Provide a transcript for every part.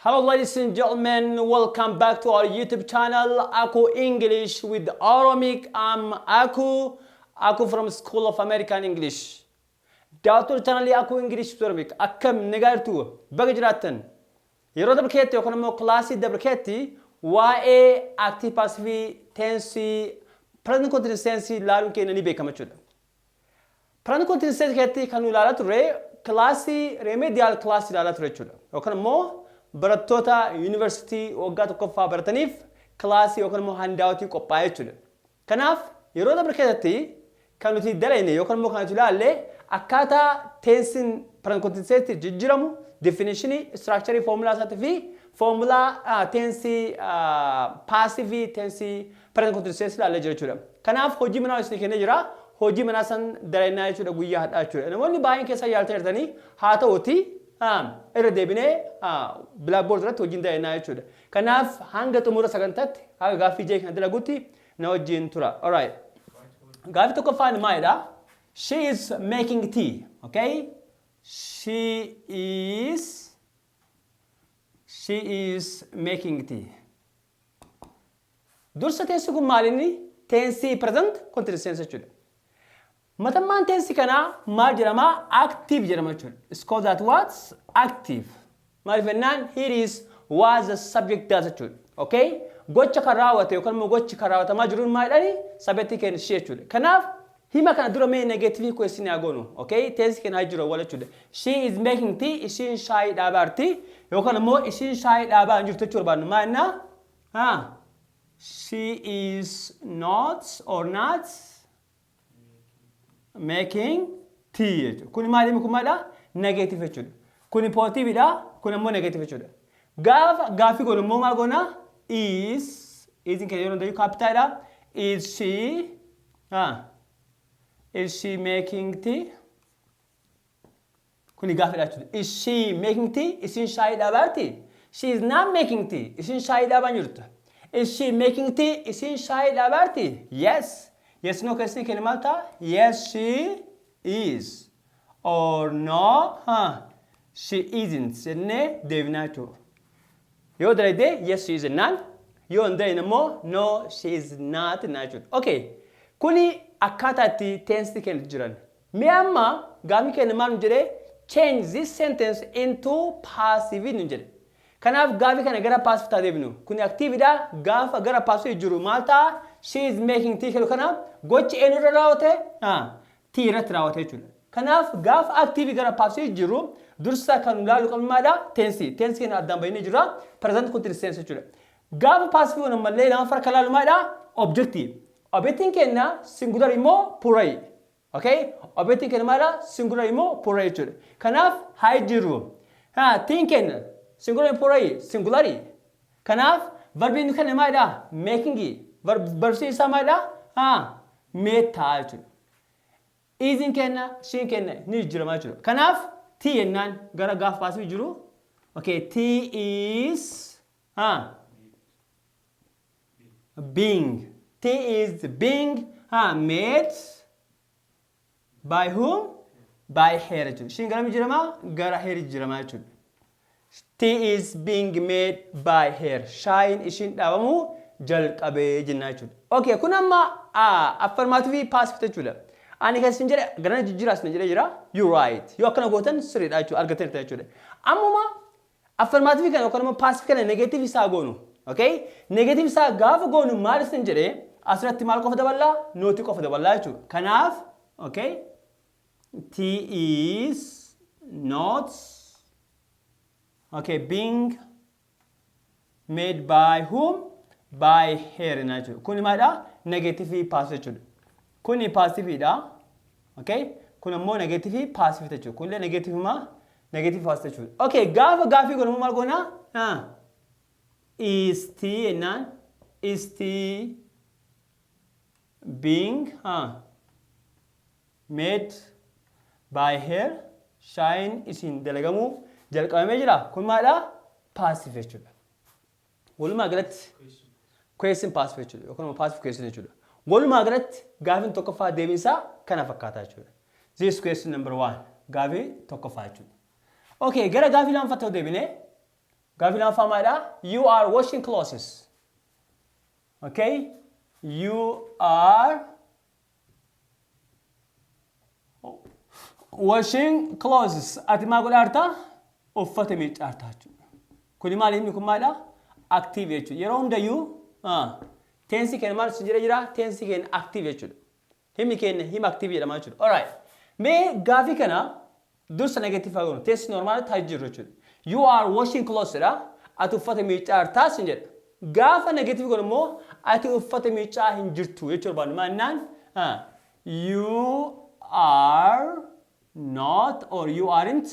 Hello, ladies and gentlemen, welcome back to our YouTube channel, Aku English with Oromic. I'm Aku, Aku from School of American English. Daawwattoota chaanalii Aku English with Oromic, akkam nagaa jirtu? Baga jiraattan. Yeroo dabre keetti yookaan immoo kilaasii dabre keetti waa'ee active passive tense, present continuous tense ilaaluun keenya ni beekama jechuudha. Present continuous tense keessatti kan nu ilaalaa turre kilaasii remedial class ilaalaa ture jechuudha. Yookaan immoo barattoota yuunivarsiitii waggaa tokkoffaa barataniif kilaasii yookaan immoo handoutii qophaa'e jechuudha. Kanaaf yeroo dabre keessatti kan nuti dalayne yookaan immoo kan nuti ilaalle akkaataa tensiin present continuous tense jijjiiramu, definitionii, structure, formulaa isaatii fi formulaa tensii passive, tensii present continuous tense ilaallee jira jechuudha. Kanaaf hojii manaa isin kennee jira. Hojii manaa san dalagnaa jechuudha guyyaa har'aa jechuudha. Namoonni baay'een keessa yaaltan jirtanii, haa ta'uti irra deebinee blackboard irratti hojiin dalagnaa jechuudha. Kanaaf hanga xumura sagantaatti, haga gaaffii jee kana dalagutti na wajjin tura. Alright. Gaaffii tokkoffaan maalidha? She is making tea. Okay? She is making tea. Dursa tensi kun maalinni? Tensii present continuous tense jechuudha. Matammaan tensi kanaa maal jedhama? Active jedhama jechuudha. It's called that what? Active. Maaliif jennaan, here is what the subject does jechuudha. Okay? Gocha kan raawwate yookaan immoo gochi kan raawwatamaa jiruun maal jedhani? Subjectii keenya ishee jechuudha. Kanaaf hima kana dura mee negative question haa goonu. Okay? Tensi keenya haa jiru wal jechuudha. She is making tea. Ishiin shaayii dhaabaa jirti. Yookaan immoo ishiin shaayii dhaabaa hin jirtu jechuu barbaadnu. Maal jennaa? Haa. She is not or not making tea jechuudha. Kuni maali? Kun maalidha? Negative jechuudha. Kuni positiveidha. Kun immoo negative jechuudha. Gaafa gaaffii goonu immoo maal goona? Is, isin keenya yeroo hundayyuu capitalidha. Is she making tea? Kuni gaaffiidha jechuudha. Is she making tea? Isin shaayii dhaabaa jirti? She is not making tea. Isin shaayii dhaabaa hin jirtu. Is she making tea? Isin shaayii dhaabaa jirti? Yes. Yes no question keenya maal ta'a? Yes, she is. Or no, huh, she isn't jennee deebinaa jechuudha. Yoo dalagde yes, she is jennaan, yoo hin dalagne immoo no, she is not jennaan jechuudha. Okay. Kuni akkaataa itti tensi keenya jiran. Mee amma gaaffii keenya maal nu jedhee? Change this sentence into passive nu jedhe. Kanaaf gaaffii kana gara passive ta'a deebinu. Kuni activeidha. Gaafa gara passive jiru maal ta'a? She is making tea jedhu kana gochi eenyurra raawwate? Tea irratti raawwate jechuudha. Kanaaf gaafa active gara passive jiru dursa kan ilaalu qabnu maalidha? Tensi. Tensi kana addaan bahinee jira. Present continuous tense jechuudha. Gaafa passive ammallee lama farka ilaalu maalidha? Objective. Objectiin keenya singular immoo plural. Okay? Objectiin keenya maalidha? Singular immoo plural jechuudha. Kanaaf haa jiru. Teen keenya singular, plural, singular. Kanaaf verbiin keenya maalidha? Making. Verb isaa maalidha? Made ta'a jechuudha. Isiin keenya, she'n keenya ni jijjiirama jechuudha. Kanaaf tea jennaan gara gaafa passive jiru. Okay, tea is being. Tea is being made by whom? By her jechuudha. She'n gara jijjiirama? Gara her jijjiirama jechuudha. Tea is being made by her. Shaayiin ishiin dhaabamuu jalqabee jenna jechuudha. Okay, kun amma affirmative passive jechuudha. Ani kan isin jedhe garana jijjiiraas na jedhee jira. You right. Yoo akkana gootan sirriidha jechuudha. Argatteerta jechuudha. Ammuma affirmative kana yookaan immoo passive kana negative isaa goonu. Okay? Negative isaa gaafa goonu maal isin jedhee? Asirratti maal qofa daballaa? Notii qofa daballaa jechuudha. Kanaaf, okay? Tea is not, okay, being made by whom? By her jechuudha. Kuni maalidha? Negative passive jechuudha. Kuni passiveidha. Okay? Kun immoo negative passive jechuudha. Kunillee negative maa negative passive jechuudha. Okay, gaafa gaafii godhamu maal goona? Is tea jennaan, is tea being made by her? Shaayiin isin dalagamuu jalqabamee jira. Kun maalidha? Passive jechuudha. Walumaa galatti question passive jechuudha yookaan immoo passive question jechuudha. Walumaa galatti gaafiin tokkoffaa deebiin isaa kana fakkaataa jechuudha. This question number one, gaafii tokkoffaa jechuudha. Okay, gara gaafii lammaffaa deebinee Gaaffii lammaffaa maalidha? You are washing clothes. Okay? You are washing clothes. Ati maal godhaa jirta? Uffata miiccaa jirta jechuudha. Kuni maali? Himni kun maalidha? Active jechuudha. Yeroo hundayyuu tense keenya maal sin jedhee jira? Tense keenya active jechuudha. Himni keenya hima active jedhama jechuudha. Alright. Mee gaafii kana dursa negative haa goonu. Tense normal haa jiru jechuudha. You are washing clothes jedha. Ati uffata miiccaa jirtaa sin jedha. Gaafa negative goonu immoo ati uffata miiccaa hin jirtu jechuu barbaannu. Maal jennaan? You are not or you aren't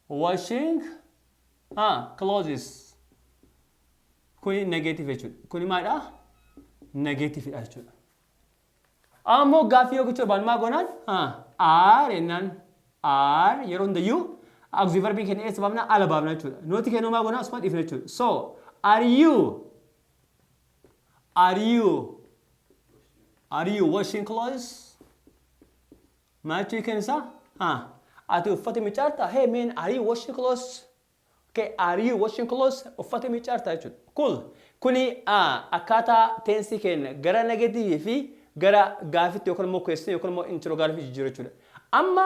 washing clothes. Kuni negative jechuudha. Kuni maalidha? Negative dha jechuudha. Ammoo gaaffii yoo gochuu barbaannu maal goonaan? Are jennaan, are yeroo hundayyuu auxiliary verbiin keenya eessa baafna? Ala baafna jechuudha. Not keenya maal goonaa? Asuma dhiifna jechuudha. So are you washing clothes? Maal jechuu hiikan isaa? Ati uffata miiccaa? Hey man, are you washing clothes? Okay, are you washing clothes? Uffata miiccaa jechuudha. Cool. Kuni akkaataa tense keenya gara negative fi gara gaafitti yookaan immoo question yookaan immoo interrogative jijjiiru jechuudha. Amma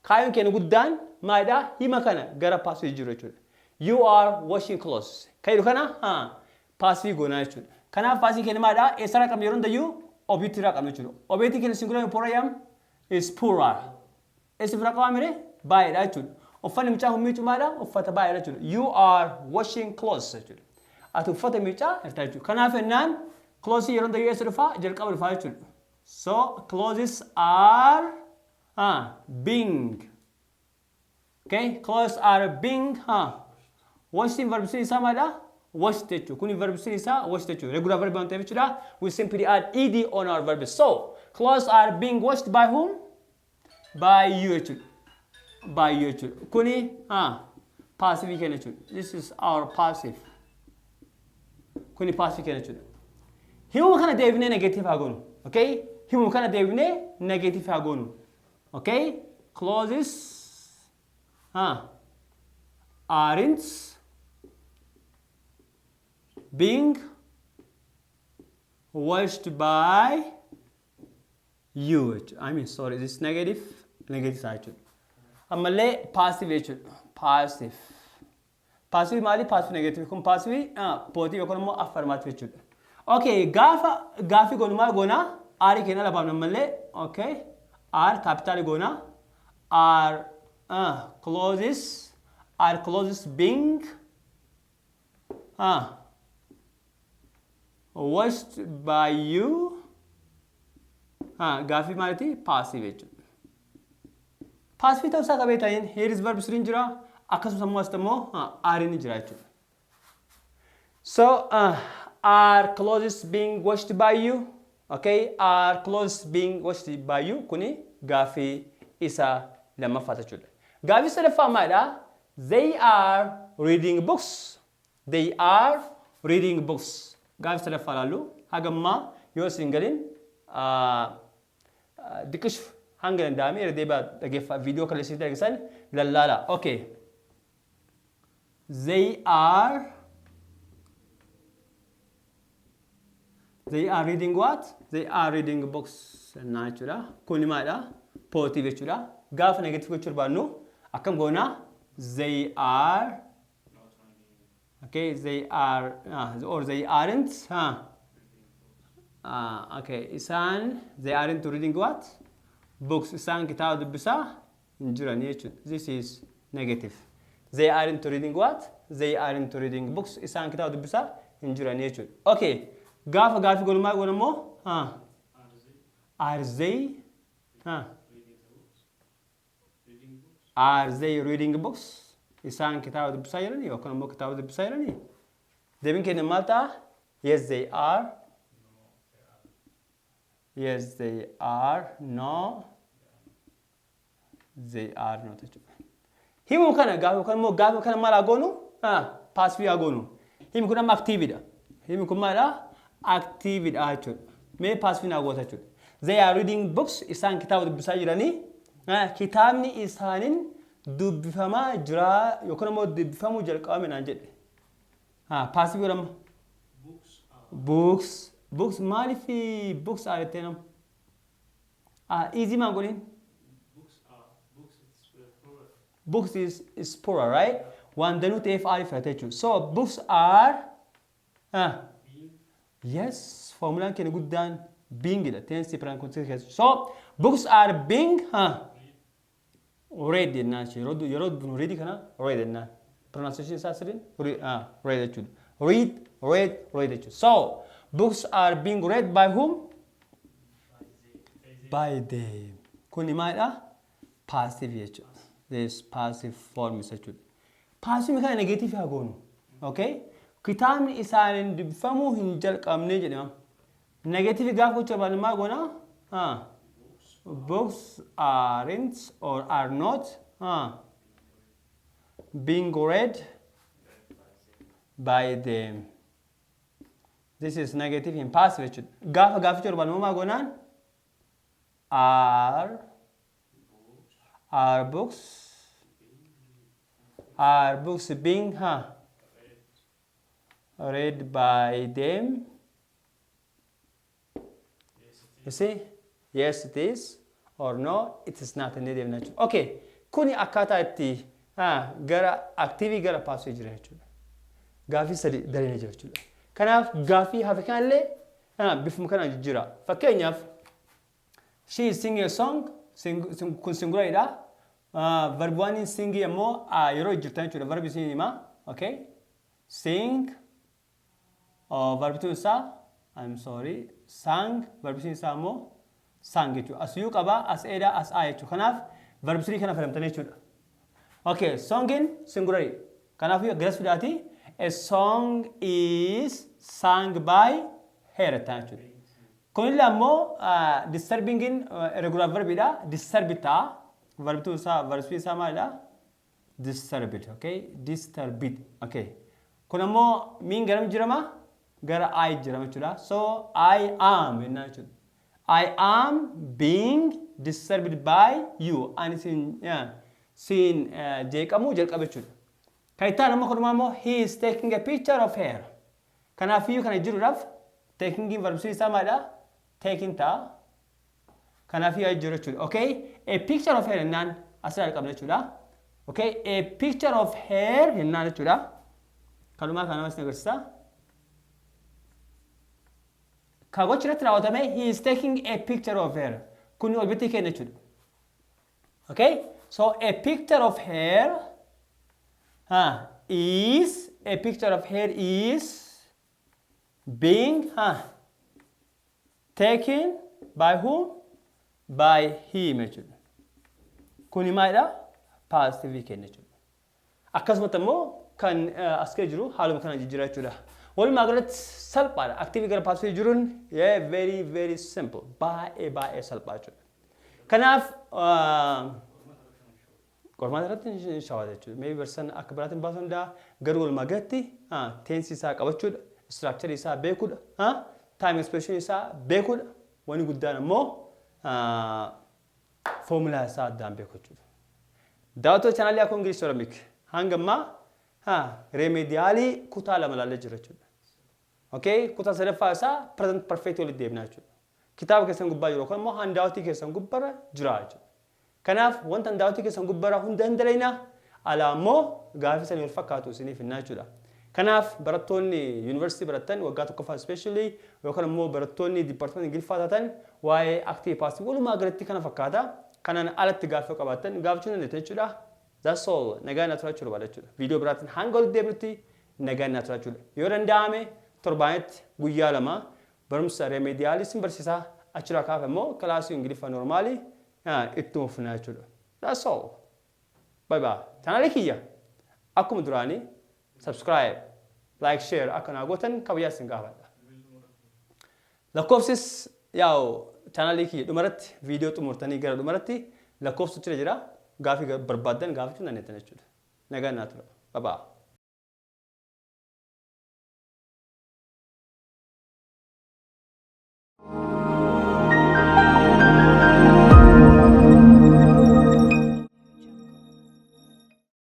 kaayyoon keenya guddaan maalidha? Hima kana gara passive jijjiiru jechuudha. You are washing clothes. Kan jedhu kana passive goonaa jechuudha. Kanaaf passive keenya maalidha? Eessarraa qabna yeroo hundayyuu? Object irraa qabna jechuudha. Object keenya singular, plural is plural. Eessa bira qabaa mire? Baay'eedha jechuudha. Uffanni miicaa kun miicuu maalidha? Uffata baay'eedha jechuudha. You are washing clothes jechuudha. Ati uffata miicaa jirta jechuudha. Kanaaf jennaan clothes yeroo hundayyuu eessa dhufaa? Jalqaba dhufaa jechuudha. So clothes are being. Okay, clothes are being washing, verb isaa maalidha? Washed jechuudha. Kuni verb isaa washed jechuudha. Regular verb waan ta'eef jechuudha. We simply add ed on our verb. So clothes are being washed by whom? By you jechuudha. By you jechuudha. Kuni passive keenya jechuudha. This is our passive. Kuni passive keenya jechuudha. Himuma kana deebinee negative haa goonu. Okay? Himuma kana deebinee negative haa goonu. Okay? Clothes aren't being washed by you. I mean, sorry, this is negative, negative jechuudha. Ammallee passive jechuudha. Passive. Passive maali? Passive negative. Kun passive positive yookaan immoo affirmative jechuudha. Okay, gaafa gaafii goonu maal goonaa? Are keenya lafaaf ammallee, okay. Are capital goonaa. Are clothes being washed by you? Gaafii maaliti? Passive jechuudha. Passive ta'uu isaa qabee ta'in here is verb three jira, akkasumas immoo asitti immoo are ni jira jechuudha. So are clothes being washed by you? Okay, are clothes being washed by you? Kuni gaafii isa lammaffaa jechuudha. Gaafii sadaffaa maalidha? They are reading books. They are reading books. Gaafii sadaffaa ilaallu hagammaa yoo isin galin diqishu hanga danda'ame irra deebi'aa dhageeffa viidiyoo kaleessatti argisan lallaala. Okay. They are reading what? They are reading books jennaa jechuudha. Kuni maalidha? Positive jechuudha. Gaafa negative gochuu barbaannu akkam goonaa? They are, okay, they are or they aren't, okay, isaan, they aren't reading what? Books. Isaan kitaaba dubbisaa hin jiranii jechuudha. This is negative. They aren't reading what? They aren't reading books. Isaan kitaaba dubbisaa hin jiranii jechuudha. Okay. Gaafa gaafii godhu maal godhu immoo? Are they are they reading books? Isaan kitaaba dubbisaa jiranii yookaan immoo kitaaba dubbisaa jiranii? Deebiin keenya maal ta'a? Yes, they are. Yes, they are. No, they are not jechuudha. Himuu kana gaafa yookaan immoo gaafa kana maal haa goonu? Passive haa goonu. Himi kun amma activeidha. Himi kun maalidha? Activeidha jechuudha. Mee passive naa goota jechuudha. They are reading books. Isaan kitaaba dubbisaa jiranii. Kitaabni isaaniin Dubbifamaa jira yookaan immoo dubbifamuu jalqabame naan jedhe. Haa, passive godhama. Books are. Books. Books maaliif books are jettee nama? Ah, easy maan godhin? Books are. Books, it's plural. Books is plural, right? Waan danuu ta'eef are fudhate jechuudha. So books are, ah, Being. Yes, formulaan keenya guddaan being dha. Tense present continuous keessa. So books are being, huh, Read. Read jennaan ishee. Yeroo dubbifnu read kana read jennaan. Pronunciation isaa sirriin read, ah, read jechuudha. Read, read, read jechuudha. So books are being read by whom? By they. By them. Kuni maalidha? Passive jechuudha. This passive form jechuudha. Passive kana negative haa goonu. Okay? Kitaabni isaaniin dubbifamuu hin jalqabne jedhama. Negative gaafa gochuu barbaadnu maal goona? Ah. Books aren't or are not, ah, being read by them. This is negative in passive jechuudha. Gaafa gaafachuu barbaadnu maal goonaan? Are books being, huh, read by them? Yes, it You is. see? Yes, it is, or no, it is not inni deemna jechuudha. Okay, kuni akkaataa itti gara active gara passive jira jechuudha. Gaafii sadi daree jira jechuudha. Kanaaf gaafii hafe kanallee bifuma kanaan jijjiira. Fakkeenyaaf, she is singing a song, kun singularidha. Verb one sing immoo yeroo jirtan jechuudha. Verb isin hima. Okay? Sing, verb two isaa, I'm sorry, sang, verb three isaa immoo sang jechuudha. As yuu qaba, as eedha, as a jechuudha. Kanaaf verb three kana fayyadamtan jechuudha. Okay, songin singular. Kanaafuu garas fidaati a song is sung by her jettaan jechuudha. Kunillee ammoo disturbingin irregular verbidha. Disturb ta'a. Verb two isaa, verb three isaa maalidha? Disturbed. Okay, disturbed. Okay. Kun ammoo miin garam jirama? Gara I jirama jechuudha. So I am jennaan jechuudha. I am being disturbed by you. Ani siin jeeqamuu jalqabe jechuudha. Kan itti aanu immoo kanumaa immoo he is taking a picture of her. Kanaafiyyuu kana jiruudhaaf taking verb isaa maalidha? Taking ta'a. Kanaafiyyuu jiru jechuudha. Okay? A picture of her jennaan asirraa qabna jechuudha. Okay? A picture of her jennaan jechuudha. Kanumaa kana namatti agarsiisa. Ka gochi irratti raawwatame he is taking a picture of her. Kun objectii keenya jechuudha. Okay? So a picture of her, is a picture of her is being, taken by whom? By him jechuudha. Kuni maalidha? Passive keenya jechuudha. Akkasumatti immoo kan as keessa jiru haaluma kana jijjiira jechuudha. Walumaa galatti salphaadha. Active gara passive jiruun, yeah, very very simple. Baay'ee baay'ee salphaa jechuudha. Kanaaf qormaata irratti hin shawata jechuudha. Maybe barsiisaan akka biraatiin baasuu danda'a. Garuu walumaa galatti tense isaa qabachuudha. Structure isaa beekuudha. Time expression isaa beekuudha. Wanni guddaan immoo foomulaa isaa addaan beeku jechuudha. Daawwattoota chaanaalii Akkoo English Oromic, hanga ammaa remedial kutaa 2 ilaallee jira jechuudha. Okay, kutaa sadaffaa isaa present perfect walitti deebinaa jechuudha. Kitaaba keessan gubbaa jiru yookaan immoo handoutii keessan gubbarra jira jechuudha. Kanaaf wanta handoutii keessan gubbarra hunda hin dalaynaa, alaa immoo gaafii sanii wal fakkaatu isiniif hinnaa jechuudha. Kanaaf barattoonni yuunivarsiitii barattan waggaa tokkoffaa especially, yookaan immoo barattoonni departmentii Ingiliffaa taatan, waa'ee active passive walumaa galatti kana fakkaata. Kanaan alatti gaaffii qabaattan gaafachuu dandeettan jechuudha. That's all. Nagaan naa turaa jechuudha jechuudha. Viidiyoo biraatiin hanga walitti deebinutti nagaan naa turaa jechuudha. Yoo danda'ame torbaanitti guyyaa 2 barumsa remedial sin barsiisaa, achirraa kaaf immoo kilaasii Ingiliffaa normal ittuma fufnaa jechuudha. That's all. Bye bye. Chaanaalii kiyya akkuma duraanii subscribe, like, share akka naa gootan kabajaa isin gaafadha. Lakkoofsis yaa'u chaanaalii kiyya dhumarratti, viidiyoo xumurtanii gara dhumarratti lakkoofsa jira. Gaafii barbaaddan gaafachuu dandeettan jechuudha. Nagaan naa tura. Bye bye.